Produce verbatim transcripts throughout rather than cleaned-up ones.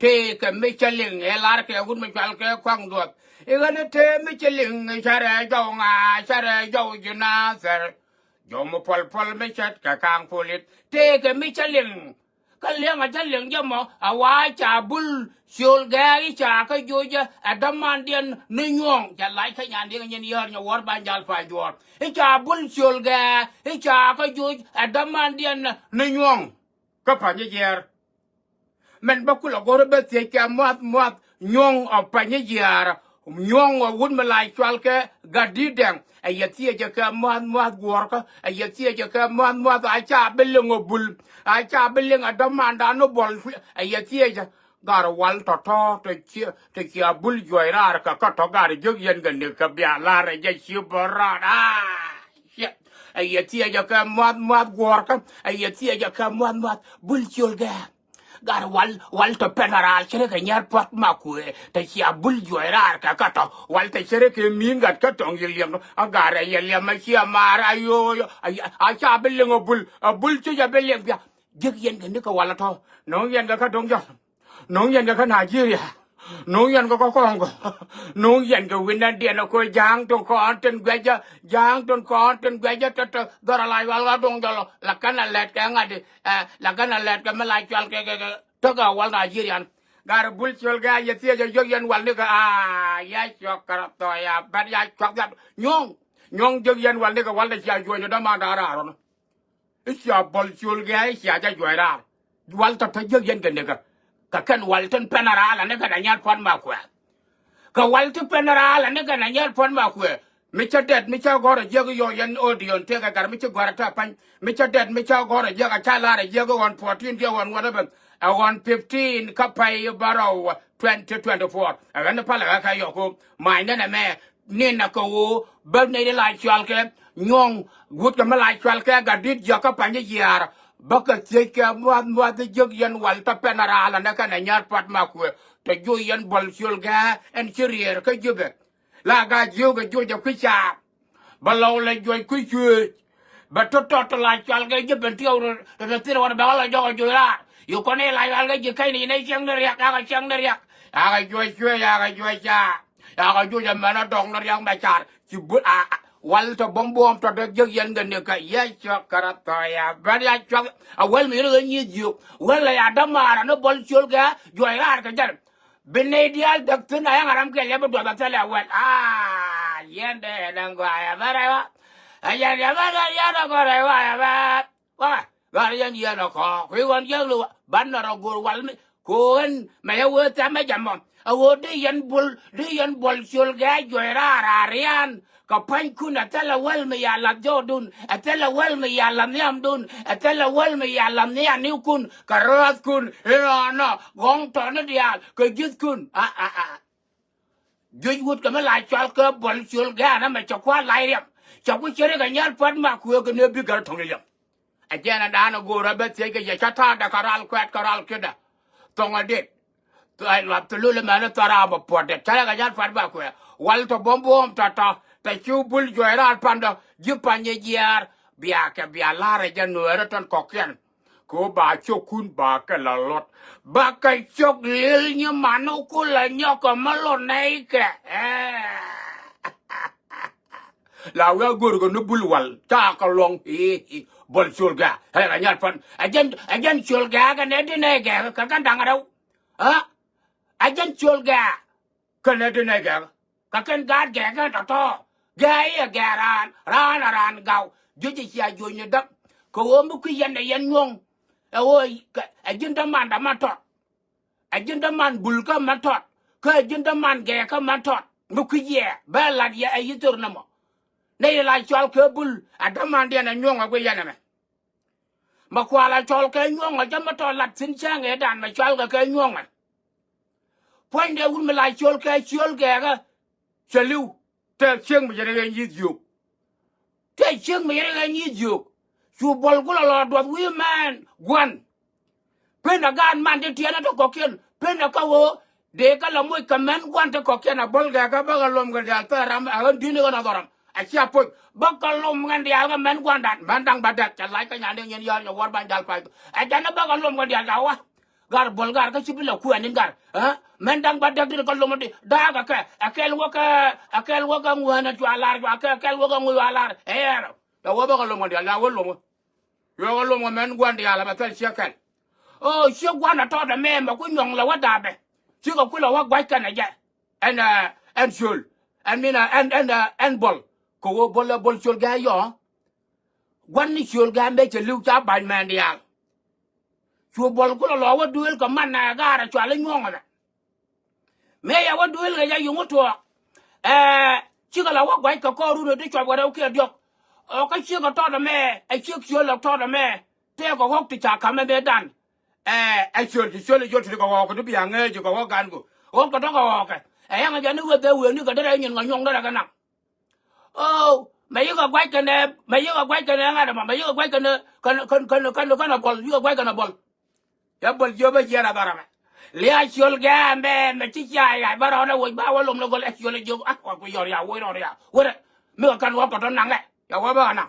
Tëëkɛ mi cä liŋ ɛ lar kɛ wut mi cual kɛ kuaŋ duɔth. I̱ ɣän i̱ tëë mi cä liŋ i̱ cärɛ jɔw ŋa cärɛ jɔw ji̱ nathɛr. Jɔw mi puɔl puɔl mi cät kɛ kaŋ polit tëëkɛ mi cä liŋ. Kä liɛŋ a cä liŋ jɛ mɔ a wa ca bul ciöl gɛɛ i̱ ca kä jocä ɛ dämandiɛn ni nyuɔ̱ŋ. Cɛ lac kä nyan diɛŋ nyin yäär nyɛ wäär ba jal pa juɔ̱ɔ̱r i̱ ca bul ciöl gɛɛ i̱ ca kä joc ɛ dämandiɛn ni nyuɔ̱ŋ. Kä pa̱ny jiɛɛr. Mɛn bä kulɛ go̱r bä thiec kɛ muath muath nyuɔ̱ŋ ɔ pa̱ny jiɛɛr. Nyuɔ̱ŋ ɔ wut mi la cual kɛ gat di̱t dɛŋ ɛ yɛ thiecä kɛ muath muath guɔ̱ɔ̱rkä ɛ yɛ thiecä kɛ muath muath a ca bi liŋ ɔ bul a ca bi liŋ a dämandan ni buɔl ɛ yɛ thiecä. Gar wal tɔ̱tɔ̱ tɛ cia bul juɔc raar kɛ kä tɔ̱ gar jiök yɛn kɛ nik kɛ bia la̱r ɛ jɛ ci bä raar a. Ɛ yɛ thiecä kɛ muath muath guɔ̱ɔ̱rkä ɛ yɛ thiecä kɛ muath muath bul ciöl gɛɛ. Gar wal wal tɔ pɛn a raal cärɛ kɛ nyɛr puɔt ma kuëë tɛ cia bul juɔc raar kɛ kä tɔ wal tɛ cärɛ kɛ mi̱i̱n gat kä tɔŋ yɛ liɛm a gar ɛ yɛ liɛm a cia maar a yo̱o̱ a ca bi liŋ a bul a bul ci jɛ bi liɛm bia. Jiäk yɛn kɛ ni kɛ wal a tɔ no̱o̱ŋ yɛn kɛ kä do̱ŋ jɔl. No̱o̱ŋ yɛn kɛ kä Nigeria. No̱o̱ŋ yɛn kɛ kä Congo. No̱o̱ŋ yɛn kɛ wi̱ndan diɛn ɛ ko̱ ja̱a̱ŋ tin kɔn tin guɛcä ja̱a̱ŋ tin kɔn tin guɛcä tɔ̱tɔ̱ dhɔr a la yual ɣä do̱ŋ jɔl la kɛn a lɛt kɛ ŋa̱t ɛ la kɛn a lɛt kɛ mi la cual kɛ kɛ kɛ. Tek a wal Nigerian. Gar bul ciöl kɛ a yɛ thiecä jiök yɛn wal nikɛ a ya cuɔk kärɔ̱ thɔɔc a bɛt ya cuak dhiat nyuɔ̱ŋ. Nyuɔ̱ŋ jiök yɛn wal nikɛ wal tɛ cia juɔ̱ny dämandan raar rɔ̱n. I̱ cia bɔl ciöl gɛɛ i̱ cia jɛ juɔc raar. Wal tɔ̱ tɔ̱ jiäk yɛn kɛ nikä. Kɛ kɛn wal tin pɛn a raal ani kɛn a nyɛr puɔ̱t ma kuɛɛth. Kɛ wal ti pɛn a raal ani kɛn a nyɛr puɔ̱t ma kuɛɛth. Mi cä dɛt mi cä gɔ̱r a jiäk i̱ yɔɔ yɛn odion tëëkɛ gat mi ci gɔ̱r a tɛ pa̱ny. Mi cä dɛt mi cä gɔ̱r a jiäk a ca laar a jiäk i̱ ɣɔn fourteen diɛ ɣɔn wä ni ben. Ɛ ɣɔn fifteen kä pay i̱ bärɔw twenty twenty-four. Ɛ ɣän i̱ palɛ ɣä kɛ yɔk ko̱o̱p ma̱a̱ny nɛn ɛmɛ. Nin a kɛ ɣöö bä nɛy di la cual kɛ nyuɔ̱ŋ wut kɛ mi la cual kɛ gat di̱t jiɔkä pa̱ny jiaar. Bä kɛ thiec kɛ muath muath jiök yɛn wal tɔ pɛn a raal anɛ kɛn a nyar puat ma kuëë tɔ juɔy yɛn buɔl ciöl gɛɛ ɛn ci riɛɛr kä jupɛ. La gaa jiök ɛ juɔc ɛ kui̱ caar. Bä lɔw lɛ juɔc kui̱ cuëëc. Bɛ tɔ̱tɔ̱ tɔ la cual kɛ jupɛ tiɛw rɔ tɔ thil wan bɛ wä la jɔk ɛ juɔc raar. Yɛ kɔn i̱ la cual kɛ ji̱ kɛn i̱ nɛ cieŋ ni riak yakɛ cieŋ ni riak. Yakɛ juɔc cuëëc yakɛ juɔc caar. Yakɛ juɔc ɛmɛn ɛ dɔŋ ni riak mɛ car ci but a wal tɔ buɔ̱m buɔ̱ɔ̱m tɔ dee jiäk yɛn kɛ ni kä yɛ cɔk kärä thɔɔya bɛn ya cuak. A wäl mi yɛn ɣä nyieth jiök wäl la ya dämaarä ni buɔl ciöl kɛ juɔc raar kɛ jɛn. Bi nɛy diaal däk thi̱n a yaŋ a ram kɛ liɛp bi duɔth a thilɛ a wäl a yɛn dee yɛn ɛn gɔaa yɛ bä rɛy wä. A yɛn yɛ bä rɛy yɛn ɛ gɔaa rɛy wä yɛ bä. Wa ɣar yɛn yɛn ɛ kɔɔk kui̱ ɣɔn jiäk lo̱k ban nɔr ɛ go̱o̱r wal mi ko̱o̱k ɣän mɛ yɛ wee thɛmɛ jɛ mɔ. A ɣöö di yɛn bol di yɛn bol ciöl gɛ a juɔc raar a rian. Kɛ pa̱nykun ɛ thilɛ wäl mi ya lath jɔɔdun ɛ thilɛ wäl mi ya lath nhiamdun ɛ thilɛ wäl mi ya lath nhianikun kɛ rɔ̱a̱thkun inɔnɔ gɔ̱ŋ tɔni diaal kɛ ji̱thkun a a a. Juec wut kɛ mi la cual kɛ buɔl ciöl gɛ̈ɛ̈n ɛmɛ cɛ kua̱r lac riɛm. Cɛ ku ceri kɛ nyɛl puɔ̱t ma kuëë kɛ ni bi gɛr thɔ̱ŋ liɛm. Ɛ jɛn ɛ da̱a̱n ɛ go̱o̱r ɛ bɛ thiec kɛ yɛ ca ta̱a̱dɛ kɛ ral kuɛt kɛ ral ki̱dɛ. Thɔ̱ŋ ɛ dit. Luath thilul ɛmɛn ɛ thɔ̱r ram ɛ puɔ̱tdɛ cɛ rɛ kɛ nyɛl puɔ̱t ma kuëë wal tɔ buɔ̱m buɔ̱ɔ̱m tɔ̱tɔ̱ tɛ ci bul juɔc raar pandɔ ji̱ pany ɛ jiɛɛr. Bia kɛ bia la̱r ɛ jɛ nueerä tɔn kɔ̱kiɛn. Kɛ ɣöö ba cio̱kkun ba kɛ la luɔt ba kɛ ciök li̱l nyi mani kulɛ nyɔk kɛ mi luɔt nɛy kɛ. La wi̱i̱ a go̱o̱r kɛ ni bul wal ca kɛ luɔ̱ŋ i̱ buɔl ciöl gɛ̈ɛ̈ ɛ kɛ nyal pän. Ɛ jɛn ɛ jɛn ciöl gɛ̈ɛ̈ kɛ nɛ di nɛy gɛ̈ɛ̈ kɛ kɛn da̱ŋ rɛw. Ɛ jɛn ciöl gɛ̈ɛ̈. Kɛnɛ ti nɛ gɛk kä kɛn gaat gɛk kɛn tɔ̱tɔ̱. Gɛk i̱ ɛ gɛk raan raan a raan gaw juec ɛ cia juɔ̱ny ni däk. Kɛ ɣöö mi kui̱ yɛn ɛ yɛn nyuɔ̱ŋ ɛ ɣöö ɛ ji̱n däman däman tɔt. Ɛ ji̱n däman bulkä mɛ tɔt kä ɛ ji̱n däman gɛk kä mɛ tɔt. Mi kui̱ yɛ bɛ lat yɛ ɛ yi̱thör nɔmɔ. Nɛ yɛ la cɔal kɛ bul ɛ dämandiɛn ɛ nyuɔ̱ŋ ɛ guic yɛn ɛmɛ. Mɛ kual a cɔl kɛ nyuɔ̱ŋ ɛ jɛ mɛ tɔ lat thi̱n cäŋ ëëdan mɛ cual kɛ kɛ nyuɔ̱ŋ ɛ. Puɔ̱nydɛ wut mi la ciöl kɛ ciöl kɛɛkä. Cɛ li̱w tɛ cieŋ mi yɛn ɛ ɣɛn yi̱th yio̱o̱k. Tɛ cieŋ mi yɛn ɛ ɣɛn yi̱th yio̱o̱k. Cu buɔl gulɛ lɔ duɔth wi̱i̱ mɛn gua̱n. Pen ɛ gaat man ti tiɛɛn ɛ ti kɔ̱kiɛn pen ɛ kä ɣöö dee kä la moc kɛ mɛn gua̱n ti kɔ̱kiɛn ɛ buɔl kɛɛkä bäkɛ lom kɛ diaal thɛɛr ram ɛ ɣän di̱n ɛ ɣän ɛ dhɔram. A cia poc bä kɛ lom ŋɛn diaal kɛ mɛn gua̱ndan mɛn da̱ŋ bä dɛk cɛ lac kä nyan dee nyin yɔ̱ɔ̱r nyɛ wäär ban jal pac. Ɛ jɛn ɛ bä kɛ lom ŋɛn diaal ca wä. Gar buɔl gar kä ci bi la kuɛn in gar. Ɛ mɛn da̱ŋ ba däk dit kä lomä di da̱a̱k ɛ kɛ ɛ kɛl wä kɛ ɛ kɛl wä kɛ ŋuäänä cua lar cua kɛ ɛ kɛl wä kɛ ŋuäänä cua lar ɛ yɛɛrä. Cɛ wä bä kɛ lomä diaal la wä lomä. Yuɔkɛ lomä mɛn gua̱n diaal ɛ bɛ thil ciek kɛl. O ciek gua̱n ɛ tɔɔt ɛmɛ mɛ ku nyɔŋ la wä da̱a̱pɛ. Cikɛ ku la wä gua̱c kɛn ɛ jɛ. Ɛn ɛ ɛn ciöl ɛn min ɛ ɛn ɛn ɛ ɛn buɔl. Kɛ wä buɔl ɛ buɔl ciöl gɛ yɔ. Gua̱n ni ciöl gɛ mɛ cɛ li̱w ca ba̱ny mɛn diaal. Cu buɔl kulɛ lɔ wä duëël kɛ man ɛ gaarɛ cual i̱ nyuɔ̱ŋ ɛmɛ. Mëë yɛ wä duëël kɛ jɛ yuŋ i̱ tuɔɔk. Ɛɛ cikɛ la wä gua̱c kɛ kɔɔr run ɛ ti cuɔp kɛ rɛw kiɛ diɔ̱k. Ɔ kä ciek ɛ tɔt ɛmɛ ɛ ciek ciöl ɛ tɔt ɛmɛ. Tëëkɛ ɣɔ̱k ti ca ka̱m ɛmɛ dan. Ɛɛ ɛ ciöl ci ciöl ɛ ciöl ti kɛ ɣɔ̱ɔ̱k ti bia ŋäc kɛ ɣɔ̱k gan ku ɣɔ̱k kɛ tɔ̱ kɛ ɣɔ̱ɔ̱kɛ. Ɛ yɛŋ ɛ jɛ ni weth ɛ wëë ni kɛ derɛ nyin kɛ nyuɔ̱ŋ derɛ kɛ naŋ. O mɛ yikɛ guac kɛnɛ mɛ yikɛ guac kɛnɛ ŋa̱t ɛmɔ mɛ yikɛ guac kɛnɛ kɛnɛ kɛnɛ kɛnɛ kɛnɛ buɔl yikɛ guac kɛnɛ buɔl. Yɛ buɔl jiöp ɛ jiɛn a dhɔrɛ mɛ. Lia̱a̱ ciöl gɛɛ mɛ mɛ ci cia yac bä rɔɔdɛ woc ba wä lom ni gɔl ɛ ciöl ɛ jiöp a kɔk ku yɔr ya woc rɔɔdɛ ya wurɛ. Mi kɛ kɛn wä kɔtɔ naŋɛ ya wä bä kɛ naŋ.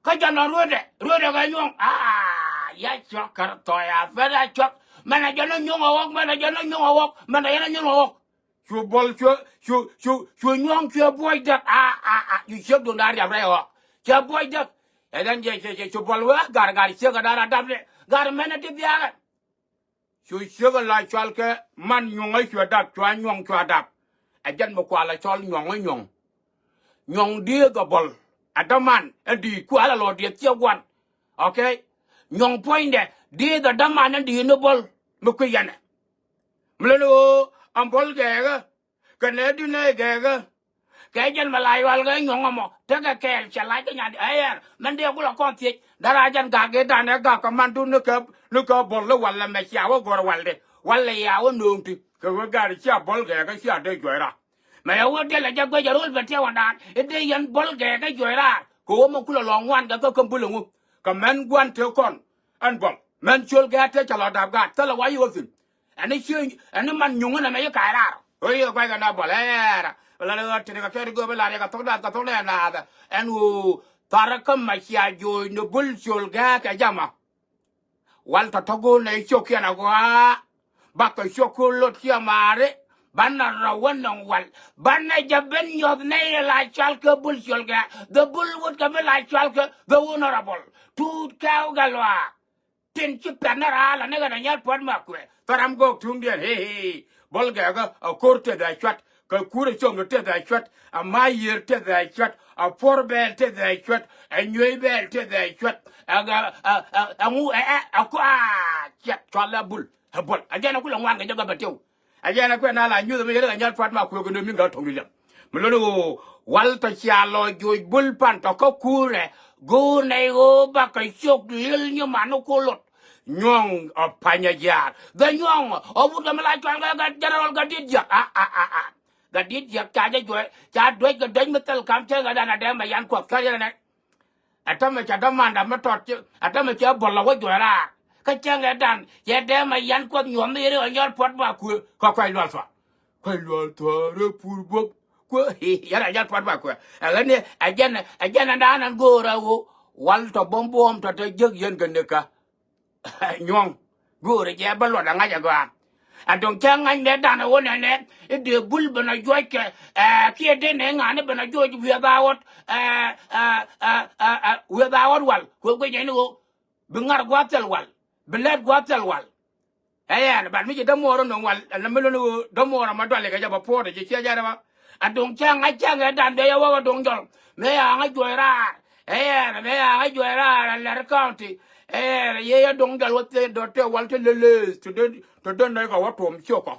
Kä jɔn nɔ ruetdɛ ruetdɛ kɛ nyuɔ̱ŋ aa ya cuɔk kär thɔɔy a fɛt a cuɔk. Mɛn a jɔn ni nyuɔ̱ŋ a ɣɔk mɛn a jɔn ni nyuɔ̱ŋ a ɣɔk mɛn a jɔn ni nyuɔ̱ŋ a ɣɔk. Cu buɔl cu cu cu cu nyuɔ̱ŋ cuɛ buɔc däk a a a cu ciek duɔ̱ŋ da̱a̱r riap rɛy ɣɔk. Cuɛ buɔc däk. Ɛ dɛn jɛ cɛ cɛ cu buɔl wee gar gar ciek ɛ da̱a̱r a dap dɛ gar mɛn ɛ ti biaakɛ. Cu ciek ɛ la cual kɛ man nyuɔ̱ŋ ɛ cuɛ dap cua nyuɔ̱ŋ cua dap. Ɛ jɛn mi kual ɛ cɔl nyuɔ̱ŋ ɛ nyuɔ̱ŋ. Nyuɔ̱ŋ dieth ɛ buɔl ɛ däman ɛ di̱i̱t kual ɛ lɔ dieth ciek guan. Okay. Nyuɔ̱ŋ puɔ̱nydɛ dieth ɛ däman ɛ di̱i̱t ni buɔl mi kui̱ yɛnɛ. Mi leni ɣöö ɛn buɔl gɛɛkä kɛ nɛ di̱t nɛ gɛɛkä. Kɛ jɛn mɛ la yual kɛ nyuɔ̱ŋ ɛmɔ tekɛ kɛɛl cɛ lac kɛ nyan ɛ yɛr mɛn dee kulɛ kɔn thiec dara jɛn gak i̱ danɛ gak kɛ mandun ni kɛ ni kɛ buɔl i̱ walɛ mɛ cia wä gɔr waldi walɛ ya wä nööŋ ti kɛ wä gat cia buɔl gɛɛkä cia dee juɔc raar. Mɛ yɛ wä diɛlɛ jɛ guec ɛ rol bɛ tiɛw ɛndan i̱ dee yɛn buɔl gɛɛkä juɔc raar kɛ wä mɛ kulɛ lɔ ŋuan kɛ kä kä bulɛ ŋu kɛ mɛn gua̱n tëë kɔn. Ɛn buɔl mɛn ciöl gɛɛ tëë cɛ lɔ dap gaat thilɛ wa yi wä thi̱n. Ɛn i̱ ciö ɛn i̱ man nyuŋä nɛmɛ yi ka̱a̱c raar. Ɣöö yikɛ gua̱ckɛ na buɔl ɛɛrä. Bɛ la ni ɣöö tini kɛ kɛt i̱ gööp i̱ lar yɛ kɛ thok dath kɛ thok nɛɛn naath. Ɛn ɣöö tha̱rä kä mac cia jooc ni bul ciöl gɛ̱ɛ̱k kɛ jamä. Wal tɔ̱tɔ̱ go̱o̱r nɛy cio̱kiɛn agɔaa. Bakɛ ciök kööl lot kiɛ maari. Banɛ rɔ wä nɔŋ wal. Banɛ jɛ ben nyɔ̱th nɛy la cual kɛ bul ciöl gɛ̱ɛ̱k. Dhɛ bul wut kɛ mi la cual kɛ dhɛ wun rɔ bul. Tuut kɛɛw gɛ luaak. Tin ci pɛn ni raal ani ɣän a nyal puɔt ma kuɛ thɔram gɔɔk tuŋdiɛn hee hee. Bɔl gɛɛkä a ko̱r teth a cuat kɛ kuur a com ni teth a cuat a ma yiër teth a cuat a puɔr bɛɛl teth a cuat a nyuey bɛɛl teth a cuat. A ŋu ɛ ɛ a ku a ciat cual a bul a bɔl a jɛn a kul a ŋuan kɛ jɛ gɔp a tiw. A jɛn a kuɛ na la nyuth mi yɛn kɛ nyal puat ma kuɛ kɛ nöm ni ŋa toŋ ni liam. Mi lon ɣöö wal tɔ cia lɔ joc bul pan tɔ kä kuurɛ go̱o̱r nɛy ɣöö bakɛ cok li̱el nyi man ni ku lot. Nyuɔ̱ŋ ɔ panyɛ jiaar dhɛ nyuɔ̱ŋ ɔ wut kɛ mi la cual kɛ kɛ jɛnɛrɔl kɛ di̱t jiäk a a a a. Kɛ di̱t jiäk ca jɛ juɔc ca duec kɛ duec mi thil kam cäŋ kɛ dan a dee mɛ yan kuɔth kär yɛn nɛ. Ɛ tämɛ cɛ dämanda mi tɔt ci ɛ tämɛ cɛ bol lɔ wä juɔc raar. Kä cäŋ ɛ dan cɛ dee mɛ yan kuɔth nyuɔ̱th mi yɛn ri ɣä nyɔr puɔt ba kuë kɛ kuac lual thuaar. Kuac lual thuaar ɛ pur buɔk kuë yɛn ɛ nyɔr puɔt ba kuë. Ɛ ɣän ni ɛ jɛn ɛ jɛn ɛ dan ɛn go̱o̱r ɛ ɣöö wal tɔ buɔ̱m buɔ̱ɔ̱m tɔ te jiäk yɛn kɛ nikä. Nyuɔ̱ŋ go̱o̱rɛ jɛ bä luɔt aŋa̱c agɔaa. Ɛ duŋ cä ŋa̱c nɛ danɛ wä nɛnɛ i̱ dee bul ben a juɔckɛ. Ɛ kiɛ dee nɛ ŋa̱ni ben a juɔc wiɛth a ɣɔt. Ɛ ɛ ɛ ɛ wiɛth a ɣɔt wal kuɛ guic ɛn i̱ ɣöö bi ŋa̱r gua̱a̱th thil wal bi lɛt gua̱a̱th thil wal. Ɛ yɛn bat mi ci dämuɔɔr inɔ wal ɛn mi lon i̱ ɣöö dämuɔɔr ɛmɔ duali kɛ jɛ bä puɔ̱ɔ̱t ɛ ci ciɛ jɛn ɛmɔ. Ɛ duŋ cä ŋa̱c cä ŋɛ dan bɛ yɛ wä kɛ duŋ jɔl mëë ya ŋa̱c juɔc raar. Ɛ yɛn mëë ya ŋa̱c juɔc raar ɛ lɛr county. Ɛ yɛn ɛ yɛ duŋ jɔl wä thiee dɔ̱t tëë wal ti leleeth ti dee ti dee nɛy kɛ wä tuɔm ciök kɔ.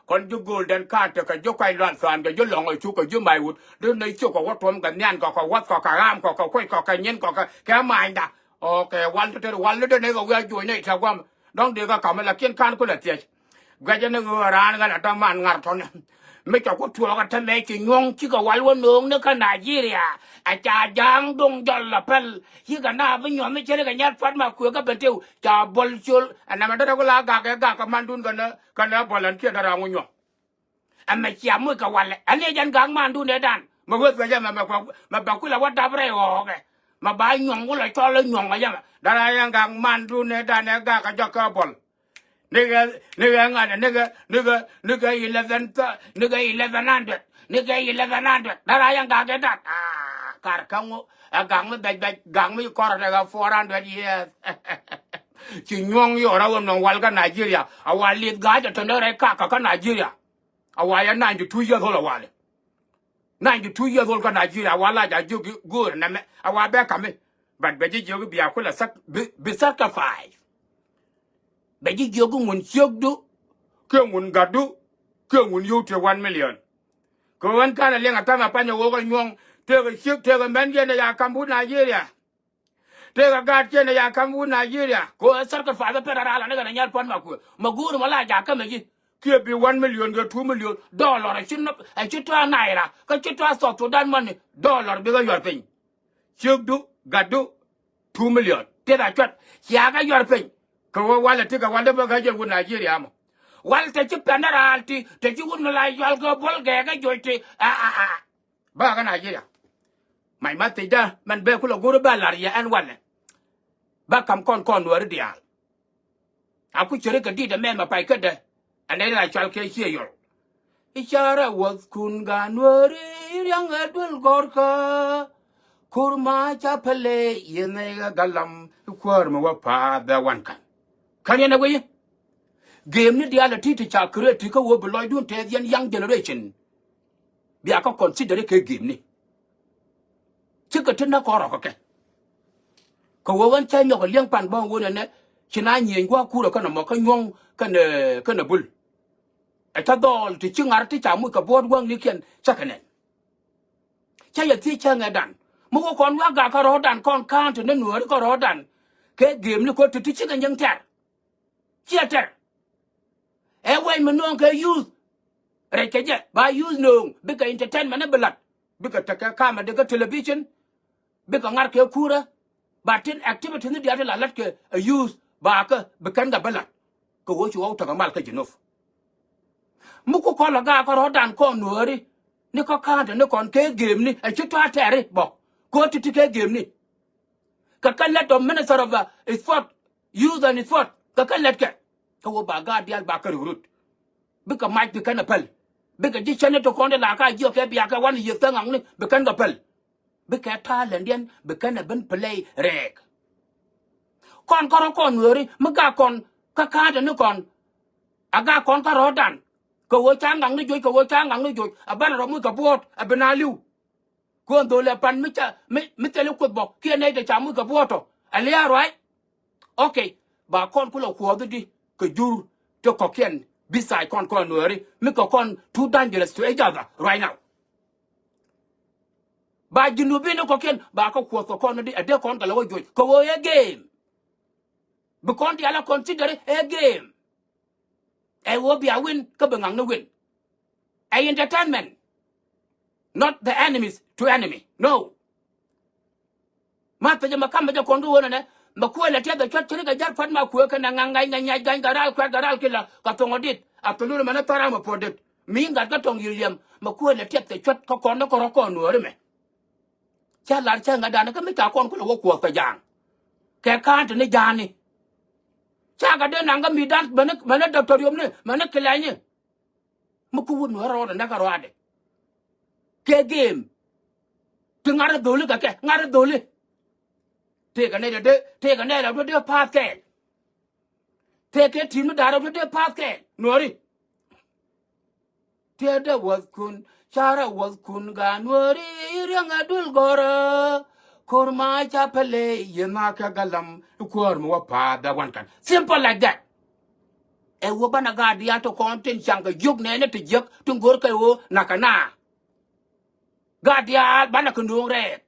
Kɔn ji̱ go̱o̱l dɛn ka̱a̱t tekɛ ji̱ kuac lual tha̱a̱n kɛ ji̱ lɔ̱ŋ ɛ cuk kɛ ji̱ mac wut dee nɛy ciök kɛ wä tuɔm kɛ nhian kɔ kɛ wäth kɔ kɛ ɣaam kɔ kɛ kuec kɔ kɛ nyin kɔ kɛ kɛ ma̱a̱nyda. Ɔ kɛ wal ti te wal ni dee nɛy kɛ wi̱i̱ a juɔc nɛy tɛk gua̱a̱m. Dɔ̱ŋ dee kɛ ka̱m lakin ka̱n kulɛ thiec. Guɛcä ni ɣöö raan ɣän a däman ŋa̱r tɔ̱nɛ. Mi cɛ ku tuɔɔk a tämɛ ci nyuɔ̱ŋ cikɛ wal wä nööŋ ni kä Nigeria. A ca ja̱a̱ŋ do̱ŋ jɔl a päl cikɛ na bi nyuɔ̱th mi cä ni kɛ nyal pua̱t ma kuëë kä ben tëw ca bɔl ciöl. Ɛ nɛmɛ derɛ ku la gak ɛ gak kä mandun kɛnɛ kɛnɛ bɔl ɛn kiɛ derɛ ŋu nyuɔ̱ŋ. Ɛmɛ cia moc kɛ walɛ ɛn ni jɛn gak mandun ɛ dan mɛ weth kɛ jɛ mɛ mɛ bɛ kulɛ wä dap rɛy ɣɔɔkɛ. Mɛ ba nyuɔ̱ŋ wulɛ cɔl ɛ nyuɔ̱ŋ kɛ jɛ mɛ derɛ yɛn gak mandun ɛ dan ɛ gak kɛ jɔk kɛ bɔl. Nikɛ, nikɛ ŋa̱t, nikɛ, nikɛ, nikɛ eleven thou-, nikɛ eleven hundred. Nikɛ eleven hundred. Dara yɛn gak kɛ dat. Ah, kar kä ŋu. Ɛ gak mi bɛc bɛc, gak mi kɔrɛ tɛ kɛ four hundred years. Ci nyuɔ̱ŋ yɔr a wä nɔŋ wal kä Nigeria. A wa lith ga̱a̱c a tɔ̱nɛ rɛy kak kä Nigeria. A wa yɛ ninety two years old a walɛ. Ninety two years old kä Nigeria, a wa lac a jiök go̱o̱r nɛmɛ, a wa bɛ kami. But bɛ ji̱ jiök bia kulɛ sac-, bi, bi sacrifice. Bɛ ji̱ jiök ŋun ciökdu, kiɛ ŋun gatdu, kiɛ ŋun yio̱w te one million. Kɛ ɣän kanɛ liɛŋ a ta̱mɛ panyɛ ɣöö kɛ nyuɔ̱ŋ, tekɛ ciek, tekɛ mɛn yɛn ɛ ya kam wut Nigeria. Tëëkɛ gaat ciɛn ɛ ya ka̱m wut Nigeria. Kɛ ɣöö ɛ circle five ɛ pɛn rara la ni kɛn ɛ nyɛr puɔ̱n ma kuëë. Ma guur ma la jakä mɛ ji̱. Kiɛ bi one million kɛ two million dollar ɛ ci nɔp, ɛ ci tɔ̱ naira, kä ci tɔ̱ South Sudan money, dollar bikɛ yuɔr piny. Ciekdu, gatdu, two million. Tëë a cuat. Cia kɛ yuɔr piny. Kɛ ɣöö walɛ ti kɛ wal dee bä kɛ jɛn wut Nigeria mɔ. Wal te ci pɛn rara ti, te ci wut mi la yual kɛ bol gɛɛ kɛ joc ti. A, a, a. Ba kä Nigeria. Mac ma thiecdä mɛn bɛ kulɛ go̱r bɛ la̱r yɛ ɛn walɛ. Ba kam kɔn kɔn Nuääri diaal. A ku ceri kɛ di̱t ɛmɛ ma pay kädɛ. Ɛn ɛ la cual kɛ ciɛ yɔl. I̱ carɛ wäthkun ga Nuääri, i̱ riaŋ ɛ duel gɔ̱rkä. Kur ma ca pɛlɛ yɛn ɛ galam, i̱ kuäär mi wä pa̱a̱th bɛ wan ka̱n. Ka̱n yɛn ɛ wee. Gemni diaal ɛ ti ti ca create ti kä wee bi lɔcdun tɛth yɛn young generation. Bia kä consider kɛ gemni. Cikɛ ti näk kɔn rɔ̱ kɛ kɛ. Kɛ ɣöö ɣän cä nyɔk ɛ liɛŋ pan bä ɣöö nɛnɛ ci na nyieny gua̱a̱k kurɛ kɛnɛ mɔ kä nyuɔ̱ŋ kɛnɛ, kɛnɛ bul. Ɛ cä dhɔɔl ti ci ŋa̱r ti ca muc kɛ buɔ̱ɔ̱t wäŋnikiɛn cä kɛ nɛn. Cä yɛ thiec cäŋɛ dan mi wä kɔn wiak gak kä rɔ̱ɔ̱dan kɔn ka̱a̱n ti ni Nuääri kä rɔ̱ɔ̱dan. Kɛ gemni kɛ ti ti cikɛ nyiŋ tɛr. Ciɛ tɛr. Ɛ wec mi nööŋ kɛ youth. Rɛc kɛ jɛ ba youth nööŋ bikɛ entertainment ni bi la̱t. Bikɛ tekɛ kamɛ dee kä television. Bikɛ ŋa̱r kɛ kurä. Ba tin activity ni diaal ti la la̱t kɛ a youth ba kä bi kɛn kɛ bi la̱t. Kɛ ɣöö ci ɣɔw tekɛ mal kä Jinub. Mi ku kɔn lɛ gaak kä rɔ̱dan kɔn Nuääri ni kä ka̱a̱n te ni kɔn kɛ gemni ɛ ci tɔ̱ a tɛri bɔ. Kɛ ɣöö ti̱ti̱ kɛ gemni. Kɛ kɛ lät of Minister of, uh, Sport, Youth and Sport, kɛ kɛ lät kɛ. Kä wä ba gaat diaal ba kɛ recruit. Bikɛ mac bi kɛn ɛ päl. Bikɛ ji̱ cäni ti kɔn ti la ka jiɔk kɛ bia kɛ wan yiëth kä ŋakni bi kɛn kɛ päl. Bikɛ talent diɛn bi kɛn ɛ ben play rɛɛk. Kɔn kärɔ kɔn Nuääri mi gak kɔn kä ka̱a̱t ni kɔn. A gak kɔn kä rɔ̱dan. Kɛ ɣöö ca ŋakni joc, kɛ ɣöö ca ŋakni joc. A banɛ rɔ muc kɛ buɔ̱ɔ̱t a bi na li̱w. Kuɔn dho̱l ɛ pan mi ca, mi, mi thil i̱ Kuoth bä kiɛ nɛy te ca muc kɛ buɔ̱ɔ̱t tɔ. Ɛ lia̱a̱ ruac. Okay. Ba kɔn kulɛ kuɔth i̱di kɛ jur ti kɔ̱kiɛn bi thac kɔn kɔn Nuääri mi kɛ kɔn too dangerous to each other right now. Ba Junubin ni kɔ̱kiɛn ba kä kuɔth kɛ kɔn i̱di ɛ dee kɔn kɛ lɛ wä juɔc kɛ ɣöö ɛ game. Bi kɔn diaal ɛ consider ɛ game. Ɛ ɣöö bia win kä bi ŋakni win. Ɛ entertainment. Not the enemies to enemy. No. Ma pecä ma kam ma jɛ kɔn kä ɣöö nɛnɛ ma kuëë lɛ tiɛth ɛ cuat cini kɛ jal pua̱t ma kuëë kɛnɛ ŋa̱ŋ ŋa̱c ŋa̱c ŋa̱c ga̱ny kɛ ral kuɛ̈t kɛ ral kilɛ kɛ thoŋ ɔ dit. A thulun mɛn ɛ thɔr ram ɛ puɔ̱t dit mi gat kä tɔŋ yi̱ liɛm ma kuëë lɛ tiɛth ɛ cuat kä kɔn ni kɔrɔ kɔn Nuääri mɛ. Cä lar cä ŋädan kä mi ca kɔn kulɛ wä kuɔth kɛ ja̱a̱ŋ. Kɛ ka̱a̱n te ni ja̱a̱ni. Cakɛ dee naŋ kä mi̱i̱dan mäni, mäni dɔktɔr yomni mäni kilɛny. Mi ku wut Nuäär rɔɔdɛ näk kä rɔaadɛ. Kɛ game. Ti ŋa̱r dholi kɛ kɛ ŋa̱r dholi. Tëëkɛ nɛy dee, tëëkɛ nɛy dee dee pa̱a̱th kɛɛl. Tëëkɛ ti̱i̱t mi da̱a̱r dee dee pa̱a̱th kɛɛl Nuääri. Tiɛtdɛ wäthkun, carɛ wäthkun gaa Nuääri, riäŋɛ duël gɔ̱rä. Ko̱r ma ca pɛlɛ yɛ nhakɛ galam, i̱ kuäär mi wä pa̱a̱th bɛ wankan. Simple like that. Ɛ wä banɛ gaat diaal ti kɔn tin caŋ kɛ jiök nɛɛni ti jiäk tin go̱rkɛ ɣöö nakä na. Gaat diaal banɛ kɛ nööŋ rɛɛk.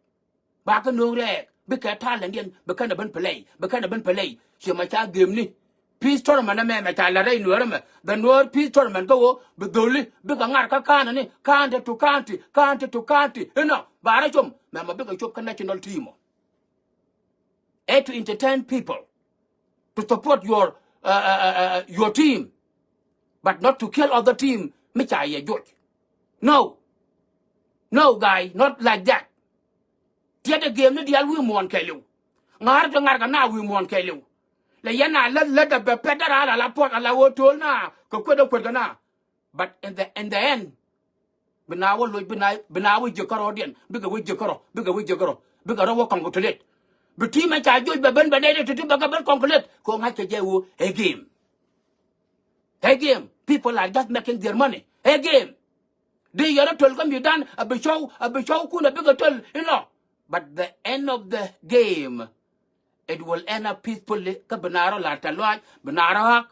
Ba kä nööŋ rɛɛk bikɛ talent diɛn bi kɛn ɛ ben play, bi kɛn ɛ ben play. Ciɛ ma ca gemni. Peace tournament ɛmɛ mɛ ca la rɛy Nuäär ɛmɛ. The Nuäär peace tournament kä ɣöö bi dholi bikɛ ŋa̱r kä ka̱a̱n ni, county to county, county to county. Inɔ ba rɔ com mɛmɛ bikɛ cop kä national team ɔ. Ɛ to entertain people, to support your, uh, uh, uh, uh, your team, but not to kill other team. Mi ca yɛ joc. No. No, guy, not like that. Tiɛtdɛ game ni diaal wi̱i̱ muɔ̱ɔ̱n kɛɛliw. Ŋa̱r ti ŋa̱r kɛ na wi̱i̱ muɔ̱ɔ̱n kɛɛliw. Ɛ yɛn a lät lät a bɛ pɛt dära ala la puɔt ala ɣöö to̱l na kɛ kuet ɛ kuet kɛ na. But in the, in the end, bi na wä loc, bi na, bi na wä jiäk kärɔɔdiɛn, bikɛ wä jiäk kärɔ, bikɛ wä jiäk kärɔ, bikɛ rɔ wä kɔŋ kɛ tolet. Bi ti̱i̱ mɛ ca joc bɛ ben bɛ nɛy ti ti bɛ kɛ ben kɔŋ kɛ let kɛ ɣöö ŋa̱c kɛ jɛ ɣöö ɛ game. Ɛ game, people are just making their money. Ɛ game. Di yɛrɛ töl kä mi̱i̱dan a bi cɔw, a bi cɔw kun a bikɛ töl inɔ. But the end of the game, it will end up peacefully. Kä bi na rɔ la tɛ luaac, bi na rɔ ɣak.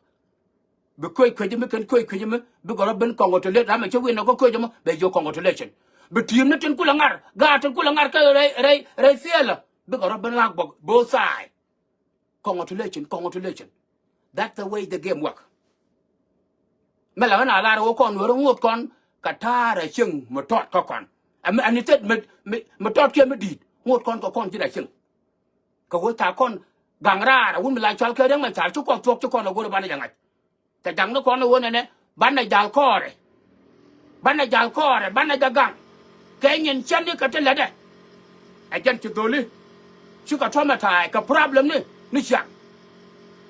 Bi köc köc mi kɛn köc köc mi bikɛ rɔ ben kɔŋ kɛ tolet, ram a cɛ win nɔ kä köc mɔ bɛ jiök congratulation. Bi ti̱i̱m ni tin kulɛ ŋar, gaat tin kulɛ ŋar kä rɛy, rɛy, rɛy fiɛlä bikɛ rɔ ben ɣak bɔk both side. Congratulation, congratulation. That's the way the game work. Mi la ɣän a lar ɣöö kɔn Nuäärä ŋot kɔn kɛ ta̱a̱r a cieŋ mi tɔt kä kɔn. Ɛn, ɛn instead mi, mi, mi tɔt kiɛ mi di̱i̱t ŋot kɔn kɛ kɔn ji̱n a cieŋ. Kɛ ɣöö ca kɔn gaŋ raar a wun mi la cɔal kɛ Riɛk Macar ci kɔn thuɔ̱k ci kɔn a go̱r banɛ jɛ ŋa̱c. Kɛ jaŋni kɔn ɣöö nɛnɛ banɛ jal kɔɔrɛ. Banɛ jal kɔɔrɛ, banɛ jɛ gaŋ. Kɛ nyin cändɛ kɛ ti lätdɛ. Ɛ jɛn ci dholi cikɛ traumatize kɛ problemni ni ciaŋ.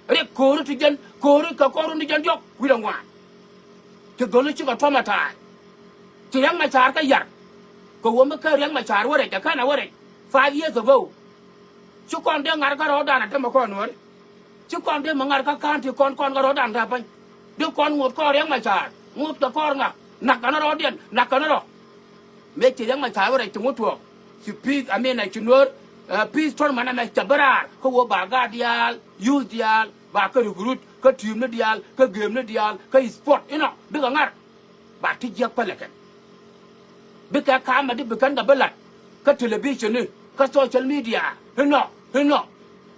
Rik ko̱ri ti jɛn, ko̱ri kɛ kɔr runi jɛn diɔ̱k wi̱cdɛ ŋuan. Ci dholi cikɛ traumatize. Ci Riɛk Macar kä yar. Kɛ ɣöö mi kä Riɛk Macar wä rɛc, ɛ kɛn ɛ wä rɛc five years ago. Ci kɔn dee ŋa̱r kä rɔɔdan a tämɛ kɔn Nuääri. Ci kɔn dee mi ŋa̱r kä county kɔn, kɔn kä rɔɔdan ta̱a̱ pa̱ny. Dee kɔn ŋot kɔɔr Riɛk Macar, ŋot kɛ kɔɔr ŋa, nak kɛn rɔɔdiɛn, nak kɛn rɔ. Mëë ci Riɛk Macar wä rɛc ti ŋut tuɔɔk. Ci peace, I mean, ci Nuäär, eh, peace tournament ɛmɛ cɛ bi raar kä ɣöö ba gaat diaal, youth diaal, ba kä recruit, kä ti̱i̱mni diaal, kä gemni diaal, kä sport inɔ bikɛ ŋa̱r. Ba ti jiäk pälɛ kɛn. Bikɛ ka̱a̱mɛ di bi kɛn kɛ bi la̱t kä television ni, kä social media inɔ, inɔ.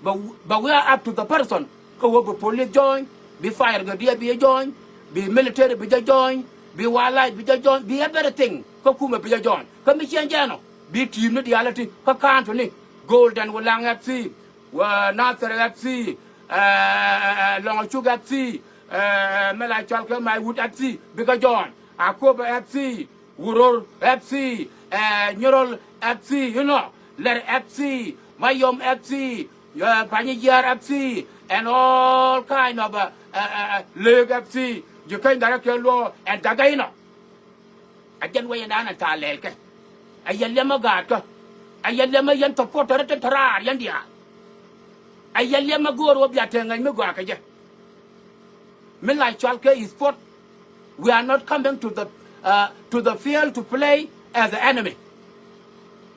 But, but we are up to the person. Kä ɣöö bi police join, bi fire brigade bi jɛ join, bi military bi jɛ join, bi wildlife bi jɛ join, bi everything kä kumɛ bi jɛ join. Kä mi ciɛn jɛn ɔ bi ti̱i̱mni diaal ɛ ti kä county ni, Golden Wulaŋ F C, Wä Nasir F C, eh, eh, eh, Lɔŋ Acuk F C, eh, mi la cɔal kɛ Maiwut F C, bikɛ join. Akobo F C, Wuror F C, eh, Nyirol F C, you know, Lɛr F C, Mayom F C, eh, Panyijiar F C, and all kind of, eh, eh, eh, eh, Lek F C, Jikäny Dharɛ kɛ Luɔ, and Dagɛ, you know. A jɛn wecdan a ta̱a̱ lɛlkɛ. A yɛ liɛmä gaatkä. A yɛ liɛmä yɛn supporter ti te raar yɛn diaal. A yɛ liɛmä go̱o̱r wä bia te ŋäc mi gɔaa kɛ jɛ. Mi la cɔal kɛ sport. We are not coming to the, uh, to the field to play as the enemy.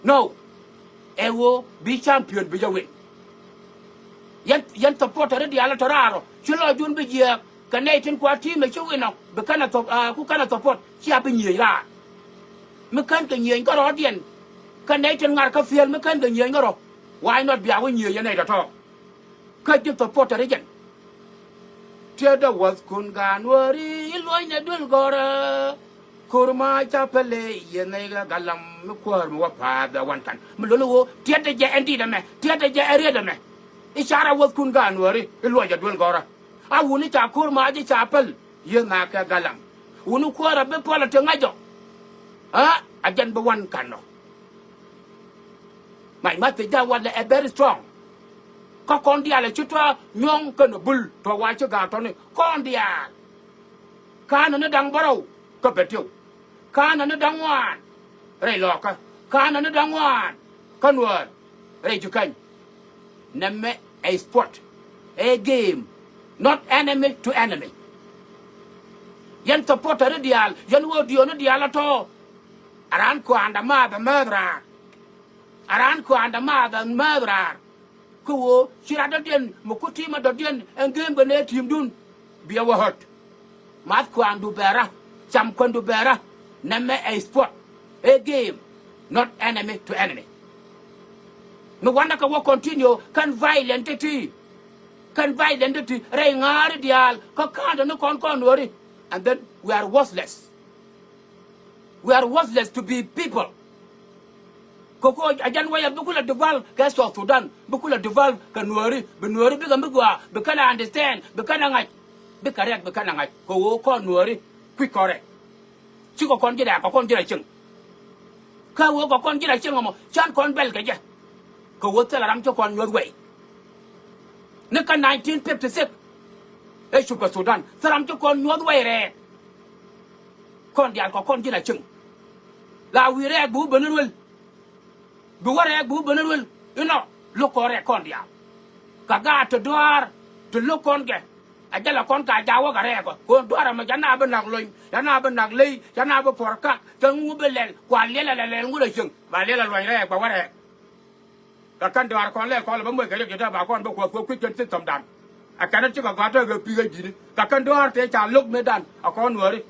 No. Ɛ ɣöö bi champion bi jɛ win. Yɛn, yɛn supporter diaal tɔ raar ɔ ci lɔcdun bi jiääk kɛ nɛy tin kua ti̱i̱mɛ ci win ɔ bi kɛn a thop, ah, ku kɛn a support cia bi nyiëëc raar. Mi kän kɛ nyiëëny kä rɔɔdiɛn kɛ nɛy tin ŋa̱r kä fiel mi kän kɛ nyiëëny kä rɔ. Why not bia wä nyiëëc yɛn nɛy tɔ̱tɔ̱? Kä ji̱ supporter jɛn. Tiɛtdä wäthkun gaat Nuääri i̱ luɔ̱cnɛ duël gɔ̱rä. Ko̱r ma ca päl ëë yɛ nɛy kɛ galam mi kuäär mi wä pa̱a̱th bɛ wankan. Mi luni ɣöö tiɛtdä jɛ ɛn di̱t ɛmɛ, tiɛtdä jɛ ɛ riet ɛmɛ. I̱ car a wäthkun gaat Nuääri i̱ luɔ̱cɛ duël gɔ̱rä. A wuni ca ko̱r ma ji̱ ca päl yɛ nɛy kɛ galam. Wuni kuäär a bi puɔl a ti ŋa̱c jɔ. Aa, a jɛn bi wankan nɔ. Mac ma thiec ja̱ walɛ ɛ very strong. Kä kɔn diaal ɛ ci tɔ̱ nyuɔ̱ŋ kɛnɛ bul tɔ̱ wa ci ga̱a̱k tɔ̱ni kɔn diaal. Ka̱n ni da̱ŋ bärɔw kä Bentiu. Ka̱n ni da̱ŋ ŋuan rɛy Lɔɔkä. Ka̱n ni da̱ŋ ŋuan kä Nuäär rɛy Jikäny. Nɛmɛ ɛ sport, ɛ game, not enemy to enemy. Yɛn supporter diaal, yɛn ɣöö diööni diaal a tɔ̱. A raan kua̱a̱nda maath ɛ määth raar. A raan kua̱a̱nda maath ɛ määth raar. Kä ɣöö ci rat dɔ̱diɛn mi ku ti̱i̱mä dɔ̱diɛn ɛn geem kɛ nɛy ti̱i̱mdun. Biɛ wä hurt. Math kua̱a̱ndu bɛ rä, cam kua̱ndu bɛ rä. Nɛmɛ ɛ sport, ɛ game, not enemy to enemy. Mi wanɛ kɛ wä continue kɛn violent ti̱ti̱. Kɛn violent ti̱ti̱ rɛy ŋa̱a̱ri diaal kä ka̱a̱ndɛ ni kɔn kɔn Nuääri. And then we are worthless. We are worthless to be people. Kɛ ɣöö a jɛn wecɛ bi kulɛ develop kɛ South Sudan, bi kulɛ develop kɛ Nuääri, bi Nuääri bikɛ mi gɔaa, bi kɛn ɛ understand, bi kɛn ɛ ŋa̱c, bikɛ rɛk, bi kɛn ɛ ŋa̱c. Kɛ ɣöö kɔn Nuääri kui̱c kɔn rɛk. Cikɛ kɔn ji̱ rɛk, kɛ kɔn ji̱ rɛk cieŋ. Kä ɣöö kɛ kɔn ji̱ rɛk cieŋ ɛmɔ, can kɔn bɛl kɛ jɛ. Kɛ ɣöö thilɛ ram ci kɔn nyuɔ̱th wɛy. Ni kä nineteen fifty six. Ëë cupkɛ Sudan. Thil ram ci kɔn nyuɔ̱th wɛy rɛɛk. Kɔn diaal kɔ kɔn ji̱n a cieŋ. La wi̱i̱ rɛɛk bi wä ben ni ruel. Bi wä rɛɛk bi wä ben ni ruel. Inɔ lo̱k kɔn rɛɛk kɔn diaal. Kɛ gaat ti dɔaar ti lo̱k kɔn kɛ. A jälɛ kɔn ka jaak wä kɛ rɛɛk ɔ. Kɔn dɔaar ɛmɛ ca na bi nak lony, ca na bi nak ley, ca na bi puɔr kak. Kɛ ŋu bi lɛl kua liɛl a lɛl lɛl ŋut a cieŋ. Ba liɛl a luɔny rɛɛk bɛ wä rɛɛk. Kɛ kɛn dɔaar kɔn lɛl kɔn lɛ bä moc kɛ riɛk ji̱ tɛ̈ ba kɔn bä kuɔth kuɔth kui̱c kɛn system dan. Ɛ kɛn cikɛ gɔaa tɔ̱ kɛ pi̱i̱k ɛ ji̱ni kɛ kɛn dɔaar tëë ca lo̱k mëëdan ɛ kɔn nuääri.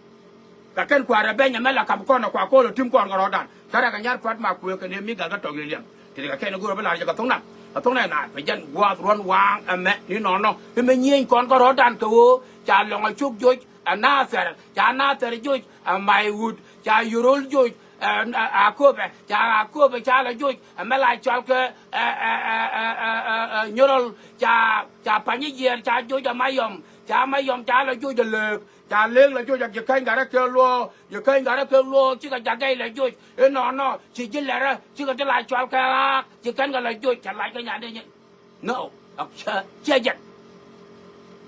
Kɛ kɛn kua̱r ɛ beny ɛmɛ la ka̱m kɔn ɛ kua kɔl ɛ ti̱m kɔn kɛ rɔ̱dan. Tɛrɛ kɛ nyar pua̱t ma kuëë kɛ ni mi gal kä tɔ̱ŋ ni liɛm. Tëë kɛ kɛn ɛ go̱o̱r ɛ bä la̱r jɛ kɛ tho̱ŋ nam ɛ tho̱ŋ nɛ naath kɛ jɛn gua̱a̱th ruɔ̱n waaŋ ɛmɛ ni nɔɔnɔ. Pi mi nyieny kɔn kä rɔ̱dan kɛ ɣöö ca lɔŋ ɛ cuk joc ɛ Nathɛr, ca Nathɛr joc ɛ Maiwut, ca Yorol joc ɛ, ɛ, Akopɛ, ca Akopɛ ca lɛ joc ɛmɛ la cɔal kɛ ɛ, ɛ, Nyirol, ca, ca Panyijiɛɛr ca joc ɛ Mayɔm, ca Mayɔm ca lɛ joc ɛ Lëëk, ca Lëëk lɛ joc ɛ Jikäny Gatdɛ Kek Luɔ̱ɔ̱k, Jikäny Gatdɛ Kek Luɔ̱ɔ̱k cikɛ Ja̱gɛy lɛ joc. Inɔnɔ ci ji̱ lɛrä cikɛ ti la cɔal kɛ ɣaak ci kɛn kɛ lɛ joc cɛ lac kɛ nyandɛ nyin. No, ɛ, ciɛ, ciɛ jɛn.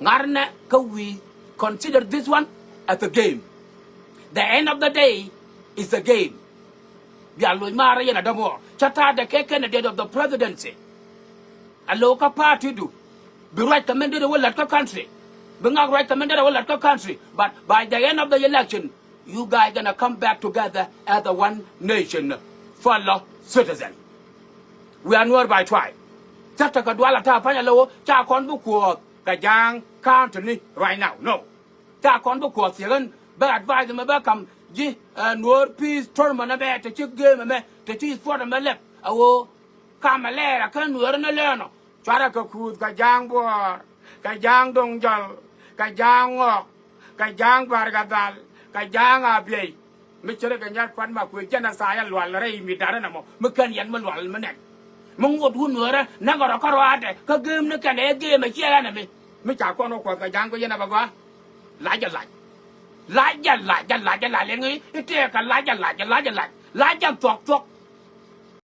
Ŋa̱rnɛ kä we consider this one as a game. The end of the day is a game. Bia loc maarä yɛn a dämuɔɔr cä ta̱a̱dɛ kɛ candidate of the presidency. A lo̱kä party du bi ruac kɛ mɛn derɛ wä la̱t kä country. Bi ŋak ruac kɛ mɛn derɛ wä la̱t kä country. But by the end of the election, you guys gonna come back together as a one nation fellow citizen. We are Nuer by tribe. Cä tekɛ dual a ta̱a̱ pa̱ny a lo̱w ca kɔn bi kuɔth kɛ Ja̱a̱ŋ county ni right now. No. Ca kɔn bi kuɔth thiek ɣän bä advice mɛ bä kam ji̱, ɛ, Nuer peace tournament ɛmɛ te ci game ɛmɛ te ci sport ɛmɛ lɛp. A ɣöö kam ɛ lɛɛr a kä Nuer ni lɛɛn ɔ. Cuarɛ kɛ kuuth kɛ Ja̱a̱ŋ Buɔɔr, kɛ Ja̱a̱ŋ Do̱ŋjɔl, kɛ Ja̱a̱ŋ Ŋɔk, kɛ Ja̱a̱ŋ Barkɛ Dhal, kɛ Ja̱a̱ŋ Abiɛy. Mi ce̱tkɛ nyar kuat ma kuëë genocide a lual rɛy mi da̱rä nɔmɔ mi kän yɛn mi lual mi nɛn. Mi ŋot wun Nuäärä näkɛ rɔ kä rɔaadɛ kä geem ni kɛn ɛ geem ɛ ciɛ ɣän ɛ mi. Mi ca kɔn wä kuɔth kɛ Ja̱a̱ŋ bi yɛn ɛ bɛ gɔaa. Lac ɛ lac. Lac ɛ lac ɛ lac ɛ lac ɛŋi i̱ tëëkɛ lac ɛ lac ɛ lac ɛ lac. Lac ɛ thuɔ̱k thuɔ̱k.